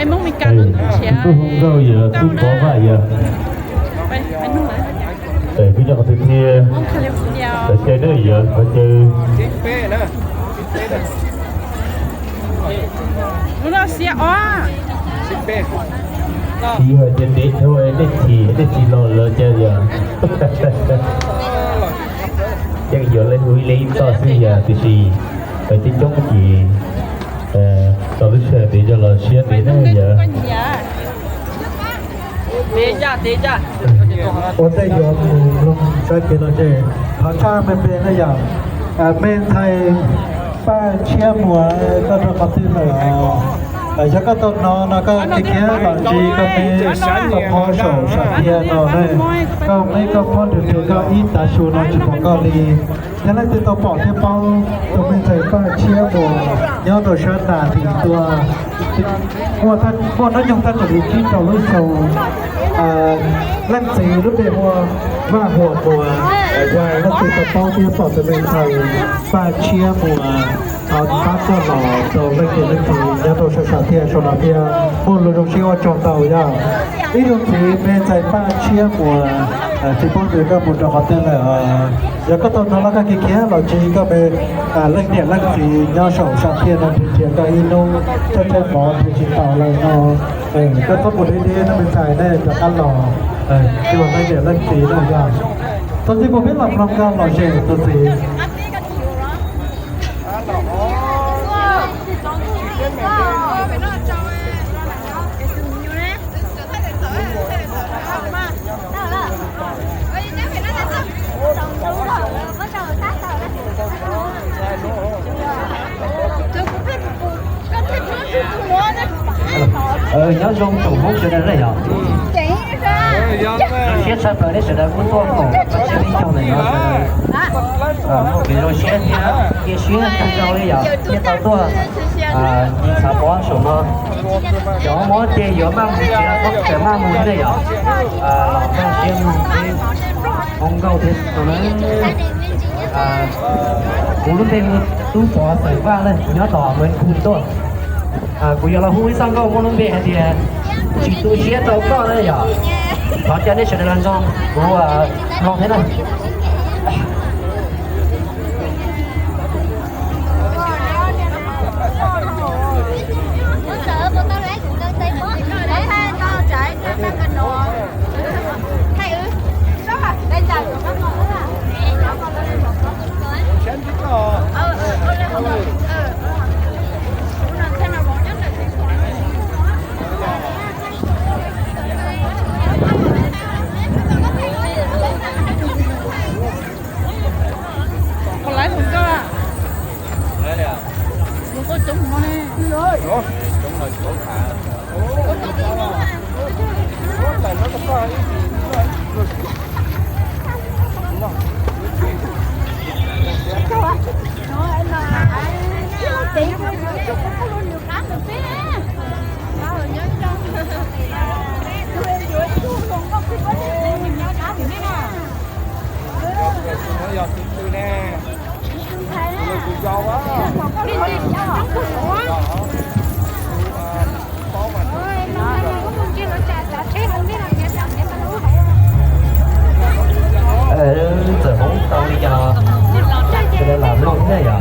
哎，蒙米干都不吃。哎，不红肉也不薄饭也。哎，哎，弄来。哎，比较好吃些。蒙卡利福尼亚。哎，对，对，也，哎，对。不要写啊。 ဒီဟိုတနေ့ထိုးတဲ့ချီတဲ့ချီလော်လော်ကြရ။ ကျန်ရလဲဝီလေးတော့စီရတရှိပဲတကြုံကြီးအဲတော်ရشهတေကြလော်ရှင်းနေရ။ တေကြတေကြ။ 我再有龙龙再给了这，好，唱没别的呀，呃，没太 ປ້າເຊຍໝວຍກໍຕ້ອງຂອບໃຈເນາະ ແລ້ວກໍຕ້ອງເນາະ ແລ້ວກໍເຄຍໆ ບາງທີກໍມີສະເພາະສອງສາມເທື່ອເນາະ ກໍມີກໍພໍຖືກກໍອີຕາຊູເນາະ ສະເພາະກໍດີ ແຕ່ລະຕິດຕໍ່ປອກທີ່ເປົ້າ ກໍມີໃຈປ້າເຊຍໝວຍ ຍ້ອນໂຕຊາດໜ້າທີ່ຕົວ ໝວດທັດ ໝວດນັ້ນຍົງທັດຈະດີທີ່ເຈົ້າລຸໂຊ ເອີ ລັງສີລຸເດຫົວ ວ່າຫົວຫົວ ວາຍລັງສີຕະເປົາທີ່ປອກຕະເວັນໄທ ປ້າເຊຍໝວຍ ເອົາປັກກໍຫຼໍ່ໂຕເລັກເກເລັກສີ ຍາໂຕຊາຊາເທຍ ໂຊລາເທຍ ໝູ່ລຸດົງຊີວະຈອງເຕົາຍາ ອີດົງສີແມ່ໃຈປ້າເຊຍໝວຍ ເອີ ທີ່ປ້ອງເດີນກໍໝູ່ດອກເຕັນແລ້ວ ແລ້ວກໍຕອນນັ້ນລະກໍເຄຍໆ ເຫຼົ່າຈີກໍເປັນ ອ່າ ເລັກເນຍເລັກສີ ຍາວສອງສາມເທຍນະ ເທຍກໍອີໂນ ເທຍໝໍ ເທຍຈິຕາລະເນາະ ເອີ ກໍຕ້ອງໝົດເດນະ ແມ່ນໃຈແນ່ ຈາກອັນຫຼໍ່ ເອີ ທີ່ວ່າເລັກເນຍເລັກສີນະ ຍາວ ຕອນທີ່ບໍ່ເປັນລຳລຳການຫຼໍ່ເຊຕົວສີ Ơ, nhớ dòng tổng thống sửa đợt đấy hả? Siết sắp tới đấy sửa đợt cũng tua khổ, siết đi chồng này nó sửa đợt. Ờ, một cái rồi siết nhá, kia siết ăn căng rau đấy hả? Siết tao tua. À, nhìn sáu bó sổ mơ. Chó mó chê dứa mang mù, chê là khóc chê mang mù đấy hả? À, lòng ta siết mù cái bông gâu thế rồi đấy. À, cú lúc đây tú phó xảy va lên, nhớ tỏ mình cùng tôi. ອ່າ ກູຢາກລະຮູ້ອີ່ສັງກໍບໍ່ລົງເບໃຫ້ເດ ຊິຕູເຊຍເຈົ້າກໍໄດ້ຢາ ເຂົາຈະໄດ້ສະແດງລອງ ກູວ່າລອງໃຫ້ນະ. Ơ, chở bóng tàu đi cho nó, cho nên là lộn thế này à?